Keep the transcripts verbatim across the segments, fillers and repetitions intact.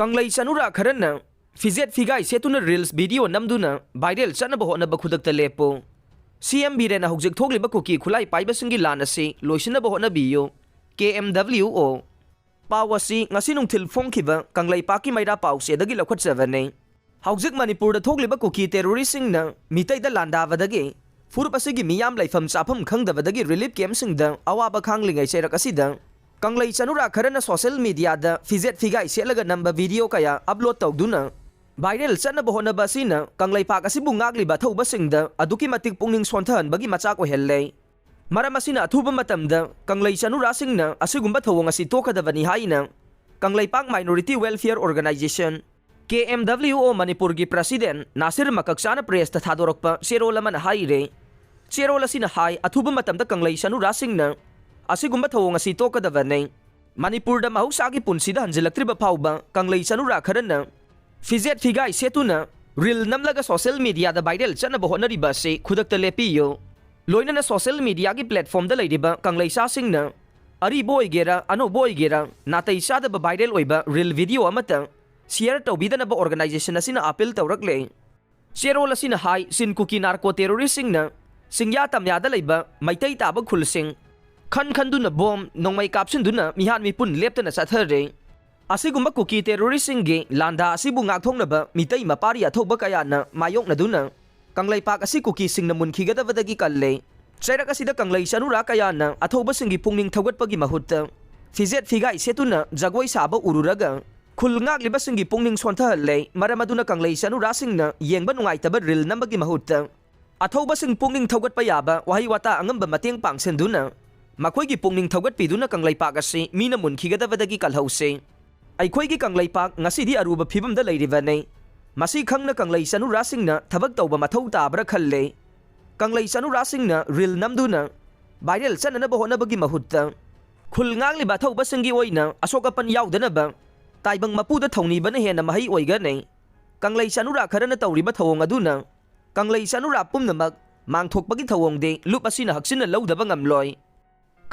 ꯀꯪꯂꯩ ꯆꯅꯨꯔꯥ ꯈꯔꯅ ꯐꯤꯖꯦꯠ ꯐꯤꯒꯥꯏ ꯁꯦꯠꯇꯨꯅ reels video ꯅꯝꯗꯨꯅ viral ꯆꯠꯅꯕ ꯍꯣꯠꯅꯕ ꯈꯨꯗꯛꯇ ꯂꯦꯞꯄꯨ꯫ ꯁꯤ ꯑꯦꯝ ꯕꯤꯔꯦꯟꯅ ꯍꯧꯖꯤꯛ ꯊꯣꯛꯂꯤꯕ ꯀꯨꯀꯤ ꯈꯨꯠꯂꯥꯏ ꯄꯥꯏꯕꯁꯤꯡꯒꯤ ꯂꯥꯟ ꯑꯁꯤ ꯂꯣꯏꯁꯤꯟꯅꯕ ꯍꯣꯠꯅꯕꯤꯌꯨ꯫ ꯀꯦ ꯑꯦꯝ ꯗꯕ꯭ꯂꯤꯎ ꯑꯣ꯫ ꯄꯥꯎ ꯑꯁꯤ ꯉꯁꯤ ꯅꯨꯡꯊꯤꯜ ꯐꯣꯡꯈꯤꯕ ꯀꯪꯂꯩꯄꯥꯛꯀꯤ ꯃꯩꯔꯥ ꯄꯥꯎꯆꯦꯗꯒꯤ ꯂꯧꯈꯠꯆꯕꯅꯤ꯫ ꯍꯧꯖꯤꯛ ꯃꯅꯤꯄꯨꯔꯗ ꯊꯣꯛꯂꯤꯕ ꯀꯨꯀꯤ terroristꯁꯤꯡꯅ ꯃꯤꯇꯩꯗ ꯂꯥꯟꯗꯥꯕꯗꯒꯤ ꯐꯨꯔꯨꯞ ꯑꯁꯤꯒꯤ ꯃꯤꯌꯥꯝ ꯂꯩꯐꯝ ꯆꯥꯐꯝ ꯈꯪꯗꯕꯗꯒꯤ relief campꯁꯤꯡꯗ ꯑꯋꯥꯕ ꯈꯥꯡꯂꯤꯉꯩ ꯆꯩꯔꯛ ꯑꯁꯤꯗ ꯀꯪꯂꯩ ꯆꯅꯨꯔꯥ ꯈꯔꯅ social mediaꯗ ꯐꯤꯖꯦꯠ ꯐꯤꯒꯥꯏ ꯁꯦꯠꯂꯒ ꯅꯝꯕ video ꯀꯌꯥ upload ꯇꯧꯗꯨꯅ viral ꯆꯠꯅꯕ ꯍꯣꯠꯅꯕ ꯑꯁꯤꯅ ꯀꯪꯂꯩꯄꯥꯛ ꯑꯁꯤꯕꯨ ꯉꯥꯛꯂꯤꯕ ꯑꯊꯧꯕꯁꯤꯡꯗ ꯑꯗꯨꯛꯀꯤ ꯃꯇꯤꯛ ꯄꯨꯛꯅꯤꯡ ꯁꯣꯟꯊꯍꯟꯕꯒꯤ ꯃꯆꯥꯛ ꯑꯣꯏꯍꯜꯂꯦ꯫ ꯃꯔꯝ ꯑꯁꯤꯅ ꯑꯊꯨꯕ ꯃꯇꯝꯗ ꯀꯪꯂꯩ ꯆꯅꯨꯔꯥꯁꯤꯡꯅ ꯑꯁꯤꯒꯨꯝꯕ ꯊꯧꯑꯣꯡ ꯑꯁꯤ ꯇꯣꯛꯀꯗꯕꯅꯤ ꯍꯥꯏꯅ ꯀꯪꯂꯩꯄꯥꯛ Minority Welfare Organisation, ꯀꯦ ꯑꯦꯝ ꯗꯕ꯭ꯂꯤꯎ ꯑꯣ, ꯃꯅꯤꯄꯨꯔꯒꯤ president ꯅꯥꯁꯤꯔ ꯃꯀꯛꯆꯥꯅ pressꯇ ꯊꯥꯗꯣꯔꯛꯄ ꯆꯦꯔꯣꯜ ꯑꯃꯅ ꯍꯥꯏꯔꯦ꯫ ꯆꯦꯔꯣꯜ ꯑꯁꯤꯅ ꯍꯥꯏ, ꯑꯊꯨꯕ ꯃꯇꯝꯗ ꯀꯪꯂꯩ ꯆꯅꯨꯔꯥꯁꯤꯡꯅ ꯑꯁꯤꯒꯨꯝꯕ ꯊꯧꯑꯣꯡ ꯑꯁꯤ ꯇꯣꯛꯀꯗꯕꯅꯤ꯫ ꯃꯅꯤꯄꯨꯔꯗ ꯃꯍꯧꯁꯥꯒꯤ ꯄꯨꯟꯁꯤꯗ ꯍꯟꯖꯤꯜꯂꯛꯇ꯭ꯔꯤꯕ ꯐꯥꯎꯕ ꯀꯪꯂꯩ ꯆꯅꯨꯔꯥ ꯈꯔꯅ ꯐꯤꯖꯦꯠ ꯐꯤꯒꯥꯏ ꯁꯦꯠꯇꯨꯅ reel ꯅꯝꯂꯒ social mediaꯗ viral ꯆꯠꯅꯕ ꯍꯣꯠꯅꯔꯤꯕ ꯑꯁꯤ ꯈꯨꯗꯛꯇ ꯂꯦꯞꯄꯤꯌꯨ꯫ ꯂꯣꯏꯅꯅ social mediaꯒꯤ platformꯗ ꯂꯩꯔꯤꯕ ꯀꯪꯂꯩꯁꯥꯁꯤꯡꯅ ꯑꯔꯤꯕ ꯑꯣꯏꯒꯦꯔꯥ ꯑꯅꯧꯕ ꯑꯣꯏꯒꯦꯔꯥ ꯅꯥꯇꯩ ꯆꯥꯗꯕ viral ꯑꯣꯏꯕ reel video ꯑꯃꯠꯇ share ꯇꯧꯕꯤꯗꯅꯕ organisation ꯑꯁꯤꯅ appeal ꯇꯧꯔꯛꯂꯦ꯫ ꯆꯦꯔꯣꯜ ꯑꯁꯤꯅ ꯍꯥꯏ, ꯆꯤꯟ ꯀꯨꯀꯤ narco terroristꯁꯤꯡꯅ ꯆꯤꯡꯌꯥ ꯇꯝꯌꯥꯗ ꯂꯩꯕ ꯃꯩꯇꯩ ꯇꯥꯕ ꯈꯨꯜꯁꯤꯡ ꯈꯟ ꯈꯟꯗꯨꯅ bomb, ꯅꯣꯡꯃꯩ ꯀꯥꯞꯁꯤꯟꯗꯨꯅ ꯃꯤꯍꯥꯠ ꯃꯤꯄꯨꯟ ꯂꯦꯞꯇꯅ ꯆꯠꯊꯔꯦ꯫ ꯑꯁꯤꯒꯨꯝꯕ ꯀꯨꯀꯤ terroristꯁꯤꯡꯒꯤ ꯂꯥꯟꯗꯥ ꯑꯁꯤꯕꯨ ꯉꯥꯛꯊꯣꯛꯅꯕ ꯃꯤꯇꯩ ꯃꯄꯥꯔꯤ ꯑꯊꯧꯕ ꯀꯌꯥꯅ ꯃꯥꯌꯣꯛꯅꯗꯨꯅ ꯀꯪꯂꯩꯄꯥꯛ ꯑꯁꯤ ꯀꯨꯀꯤꯁꯤꯡꯅ ꯃꯨꯟꯈꯤꯒꯗꯕꯗꯒꯤ ꯀꯜꯂꯦ꯫ ꯆꯩꯔꯛ ꯑꯁꯤꯗ ꯀꯪꯂꯩ ꯆꯅꯨꯔꯥ ꯀꯌꯥꯅ ꯑꯊꯧꯕꯁꯤꯡꯒꯤ ꯄꯨꯛꯅꯤꯡ ꯊꯧꯒꯠꯄꯒꯤ ꯃꯍꯨꯠꯇ ꯐꯤꯖꯦꯠ ꯐꯤꯒꯥꯏ ꯁꯦꯠꯇꯨꯅ ꯖꯒꯣꯏ ꯁꯥꯕ ꯎꯔꯨꯔꯒ ꯈꯨꯜ ꯉꯥꯛꯂꯤꯕꯁꯤꯡꯒꯤ ꯄꯨꯛꯅꯤꯡ ꯁꯣꯟꯊꯍꯜꯂꯦ꯫ ꯃꯔꯝ ꯑꯗꯨꯅ ꯀꯪꯂꯩ ꯆꯅꯨꯔꯥꯁꯤꯡꯅ ꯌꯦꯡꯕ ꯅꯨꯡꯉꯥꯏꯇꯕ reel ꯅꯝꯕꯒꯤ ꯃꯍꯨꯠꯇ ꯑꯊꯧꯕꯁꯤꯡ ꯄꯨꯛꯅꯤꯡ ꯊꯧꯒꯠꯄ ꯌꯥꯕ ꯋꯥꯍꯩ ꯋꯥꯇꯥ ꯑꯉꯝꯕ ꯃꯇꯦꯡ ꯄꯥꯡꯁꯤꯟꯗꯨꯅ ꯃꯈꯣꯏꯒꯤ ꯄꯨꯛꯅꯤꯡ ꯊꯧꯒꯠꯄꯤꯗꯨꯅ ꯀꯪꯂꯩꯄꯥꯛ ꯑꯁꯤ ꯃꯤꯅ ꯃꯨꯟꯈꯤꯒꯗꯕꯗꯒꯤ ꯀꯜꯍꯧꯁꯤ꯫ ꯑꯩꯈꯣꯏꯒꯤ ꯀꯪꯂꯩꯄꯥꯛ ꯉꯁꯤꯗꯤ ꯑꯔꯨꯕ ꯐꯤꯕꯝꯗ ꯂꯩꯔꯤꯕꯅꯤ꯫ ꯃꯁꯤ ꯈꯪꯅ ꯀꯪꯂꯩ ꯆꯅꯨꯔꯥꯁꯤꯡꯅ ꯊꯕꯛ ꯇꯧꯕ ꯃꯊꯧ ꯇꯥꯕ꯭ꯔꯥ ꯈꯜꯂꯦ꯫ ꯀꯪꯂꯩ ꯆꯅꯨꯔꯥꯁꯤꯡꯅ reel ꯅꯝꯗꯨꯅ viral ꯆꯠꯅꯅꯕ ꯍꯣꯠꯅꯕꯒꯤ ꯃꯍꯨꯠꯇ ꯈꯨꯜ ꯉꯥꯛꯂꯤꯕ ꯑꯊꯧꯕꯁꯤꯡꯒꯤ ꯑꯣꯏꯅ ꯑꯁꯣꯛ ꯑꯄꯟ ꯌꯥꯎꯗꯅꯕ ꯇꯥꯏꯕꯪ ꯃꯄꯨꯗ ꯊꯧꯅꯤꯕꯅ ꯍꯦꯟꯅ ꯃꯍꯩ ꯑꯣꯏꯒꯅꯤ꯫ ꯀꯪꯂꯩ ꯆꯅꯨꯔꯥ ꯈꯔꯅ ꯇꯧꯔꯤꯕ ꯊꯧꯑꯣꯡ ꯑꯗꯨꯅ ꯀꯪꯂꯩ ꯆꯅꯨꯔꯥ ꯄꯨꯝꯅꯃꯛ ꯃꯥꯡꯊꯣꯛꯄꯒꯤ ꯊꯧꯑꯣꯡꯗꯤ ꯂꯨꯞ ꯑꯁꯤꯅ ꯍꯛꯆꯤꯟꯅ ꯂꯧꯗꯕ ꯉꯝꯂꯣꯏ꯫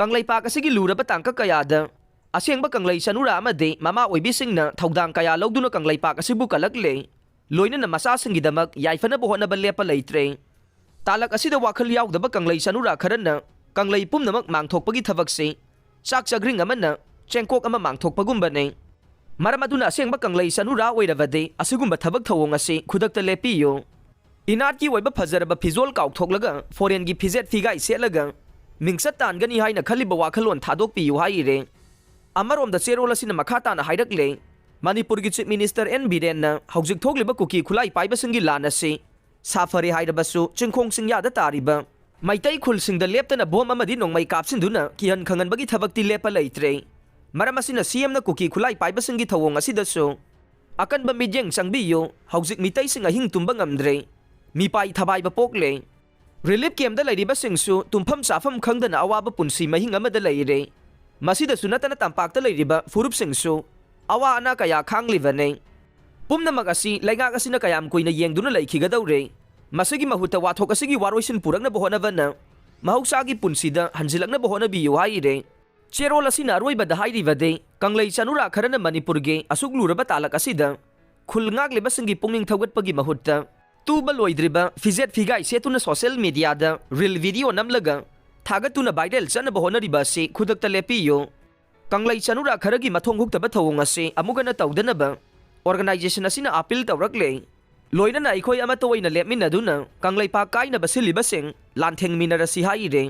ꯀꯪꯂꯩꯄꯥꯛ ꯑꯁꯤꯒꯤ ꯂꯨꯔꯕ ꯇꯥꯡꯀꯛ ꯀꯌꯥꯗ ꯑꯁꯦꯡꯕ ꯀꯪꯂꯩ ꯆꯅꯨꯔꯥ ꯑꯃꯗꯤ ꯃꯃꯥ ꯑꯣꯏꯕꯤꯁꯤꯡꯅ ꯊꯧꯗꯥꯡ ꯀꯌꯥ ꯂꯧꯗꯨꯅ ꯀꯪꯂꯩꯄꯥꯛ ꯑꯁꯤꯕꯨ ꯀꯜꯂꯛꯂꯦ꯫ ꯂꯣꯏꯅꯅ ꯃꯆꯥꯁꯤꯡꯒꯤꯗꯃꯛ ꯌꯥꯏꯐꯅꯕ ꯍꯣꯠꯅꯕ ꯂꯦꯞꯄ ꯂꯩꯇ꯭ꯔꯦ꯫ ꯇꯥꯂꯛ ꯑꯁꯤꯗ ꯋꯥꯈꯜ ꯌꯥꯎꯗꯕ ꯀꯪꯂꯩ ꯆꯅꯨꯔꯥ ꯈꯔꯅ ꯀꯪꯂꯩ ꯄꯨꯝꯅꯃꯛ ꯃꯥꯡꯊꯣꯛꯄꯒꯤ ꯊꯕꯛꯁꯤ ꯆꯥꯛ ꯆꯥꯛꯔꯤꯡ ꯑꯃꯅ ꯆꯦꯡꯀꯣꯛ ꯑꯃ ꯃꯥꯡꯊꯣꯛꯄꯒꯨꯝꯕꯅꯤ꯫ ꯃꯔꯝ ꯑꯗꯨꯅ ꯑꯁꯦꯡꯕ ꯀꯪꯂꯩ ꯆꯅꯨꯔꯥ ꯑꯣꯏꯔꯕꯗꯤ ꯑꯁꯤꯒꯨꯝꯕ ꯊꯕꯛ ꯊꯧꯑꯣꯡ ꯑꯁꯤ ꯈꯨꯗꯛꯇ ꯂꯦꯞꯄꯤꯌꯨ꯫ ꯏꯅꯥꯠꯀꯤ ꯑꯣꯏꯕ ꯐꯖꯔꯕ ꯐꯤꯖꯣꯜ ꯀꯥꯎꯊꯣꯛꯂꯒ ꯐꯣꯔꯦꯟꯒꯤ ꯐꯤꯖꯦꯠ ꯐꯤꯒꯥꯏ ꯁꯦꯠꯂꯒ ꯃꯤꯡꯆꯠ ꯇꯥꯟꯒꯅꯤ ꯍꯥꯏꯅ ꯈꯜꯂꯤꯕ ꯋꯥꯈꯜꯂꯣꯟ ꯊꯥꯗꯣꯛꯄꯤꯌꯨ ꯍꯥꯏꯔꯦ꯫ ꯑꯃꯔꯣꯝꯗ ꯆꯦꯔꯣꯜ ꯑꯁꯤꯅ ꯃꯈꯥ ꯇꯥꯅ ꯍꯥꯏꯔꯛꯂꯦ, ꯃꯅꯤꯄꯨꯔꯒꯤ ꯆꯤꯐ ꯃꯤꯅꯤꯁꯇꯔ ꯑꯦꯟ ꯕꯤꯔꯦꯟꯅ ꯍꯧꯖꯤꯛ ꯊꯣꯛꯂꯤꯕ ꯀꯨꯀꯤ ꯈꯨꯠꯂꯥꯏ ꯄꯥꯏꯕꯁꯤꯡꯒꯤ ꯂꯥꯟ ꯑꯁꯤ ꯁꯥꯐꯔꯦ ꯍꯥꯏꯔꯕꯁꯨ ꯆꯤꯡꯈꯣꯡ ꯆꯤꯡꯌꯥꯗ ꯇꯥꯔꯤꯕ ꯃꯩꯇꯩ ꯈꯨꯜꯁꯤꯡꯗ ꯂꯦꯞꯇꯅ ꯕꯣꯝ ꯑꯃꯗꯤ ꯅꯣꯡꯃꯩ ꯀꯥꯞꯁꯤꯟꯗꯨꯅ ꯀꯤꯍꯟ ꯈꯪꯍꯟꯕꯒꯤ ꯊꯕꯛꯇꯤ ꯂꯦꯞꯄ ꯂꯩꯇ꯭ꯔꯦ꯫ ꯃꯔꯝ ꯑꯁꯤꯅ ꯁꯤ ꯑꯦꯝꯅ ꯀꯨꯀꯤ ꯈꯨꯠꯂꯥꯏ ꯄꯥꯏꯕꯁꯤꯡꯒꯤ ꯊꯧꯑꯣꯡ ꯑꯁꯤꯗꯁꯨ ꯑꯀꯟꯕ ꯃꯤꯠꯌꯦꯡ ꯆꯪꯕꯤꯌꯨ꯫ ꯍꯧꯖꯤꯛ ꯃꯤꯇꯩꯁꯤꯡ ꯑꯍꯤꯡ ꯇꯨꯝꯕ ꯉꯝꯗ꯭ꯔꯦ꯫ ꯃꯤꯄꯥꯏ ꯊꯕꯥꯏꯕ ꯄꯣꯛꯂꯦ꯫ ꯔꯤꯂꯤꯐ ꯀꯦꯝꯗ ꯂꯩꯔꯤꯕꯁꯤꯡꯁꯨ ꯇꯨꯝꯐꯝ ꯆꯥꯐꯝ ꯈꯪꯗꯅ ꯑꯋꯥꯕ ꯄꯨꯟꯁꯤ ꯃꯍꯤꯡ ꯑꯃꯗ ꯂꯩꯔꯦ꯫ ꯃꯁꯤꯗꯁꯨ ꯅꯠꯇꯅ ꯇꯝꯄꯥꯛꯇ ꯂꯩꯔꯤꯕ ꯐꯨꯔꯨꯞꯁꯤꯡꯁꯨ ꯑꯋꯥ ꯑꯅꯥ ꯀꯌꯥ ꯈꯥꯡꯂꯤꯕꯅꯤ꯫ ꯄꯨꯝꯅꯃꯛ ꯑꯁꯤ ꯂꯩꯉꯥꯛ ꯑꯁꯤꯅ ꯀꯌꯥꯝ ꯀꯨꯏꯅ ꯌꯦꯡꯗꯨꯅ ꯂꯩꯈꯤꯒꯗꯧꯔꯦ? ꯃꯁꯤꯒꯤ ꯃꯍꯨꯠꯇ ꯋꯥꯊꯣꯛ ꯑꯁꯤꯒꯤ ꯋꯥꯔꯣꯏꯁꯤꯟ ꯄꯨꯔꯛꯅꯕ ꯍꯣꯠꯅꯕꯅ ꯃꯍꯧꯁꯥꯒꯤ ꯄꯨꯟꯁꯤꯗ ꯍꯟꯖꯤꯜꯂꯛꯅꯕ ꯍꯣꯠꯅꯕꯤꯌꯨ ꯍꯥꯏꯔꯦ꯫ ꯆꯦꯔꯣꯜ ꯑꯁꯤꯅ ꯑꯔꯣꯏꯕꯗ ꯍꯥꯏꯔꯤꯕꯗꯤ ꯀꯪꯂꯩ ꯆꯅꯨꯔꯥ ꯈꯔꯅ ꯃꯅꯤꯄꯨꯔꯒꯤ ꯑꯁꯨꯛ ꯂꯨꯔꯕ ꯇꯥꯂꯛ ꯑꯁꯤꯗ ꯈꯨꯜ ꯉꯥꯛꯂꯤꯕꯁꯤꯡꯒꯤ ꯄꯨꯛꯅꯤꯡ ꯊꯧꯒꯠꯄꯒꯤ ꯃꯍꯨꯠꯇ ꯇꯨꯕ ꯂꯣꯏꯗ꯭ꯔꯤꯕ ꯐꯤꯖꯦꯠ ꯐꯤꯒꯥꯏ ꯁꯦꯠꯇꯨꯅ ꯁꯣꯁꯤꯌꯦꯜ ꯃꯤꯗꯤꯌꯥꯗ ꯔꯤꯜ ꯚꯤꯗꯤꯑꯣ ꯅꯝꯂꯒ ꯊꯥꯒꯠꯇꯨꯅ ꯚꯥꯏꯔꯦꯜ ꯆꯠꯅꯕ ꯍꯣꯠꯅꯔꯤꯕ ꯑꯁꯤ ꯈꯨꯗꯛꯇ ꯂꯦꯞꯄꯤꯌꯨ꯫ ꯀꯪꯂꯩ ꯆꯅꯨꯔꯥ ꯈꯔꯒꯤ ꯃꯊꯣꯡ ꯍꯨꯛꯇꯕ ꯊꯧꯑꯣꯡ ꯑꯁꯤ ꯑꯃꯨꯛ ꯍꯟꯅ ꯇꯧꯗꯅꯕ ꯑꯣꯔꯒꯅꯥꯏꯖꯦꯁꯟ ꯑꯁꯤꯅ ꯑꯥꯄꯤꯜ ꯇꯧꯔꯛꯂꯦ꯫ ꯂꯣꯏꯅꯅ ꯑꯩꯈꯣꯏ ꯑꯃꯠꯇ ꯑꯣꯏꯅ ꯂꯦꯞꯃꯤꯟꯅꯗꯨꯅ ꯀꯪꯂꯩꯄꯥꯛ ꯀꯥꯏꯅꯕ ꯁꯤꯜꯂꯤꯕꯁꯤꯡ ꯂꯥꯟꯊꯦꯡꯃꯤꯟꯅꯔꯁꯤ ꯍꯥꯏꯔꯦ꯫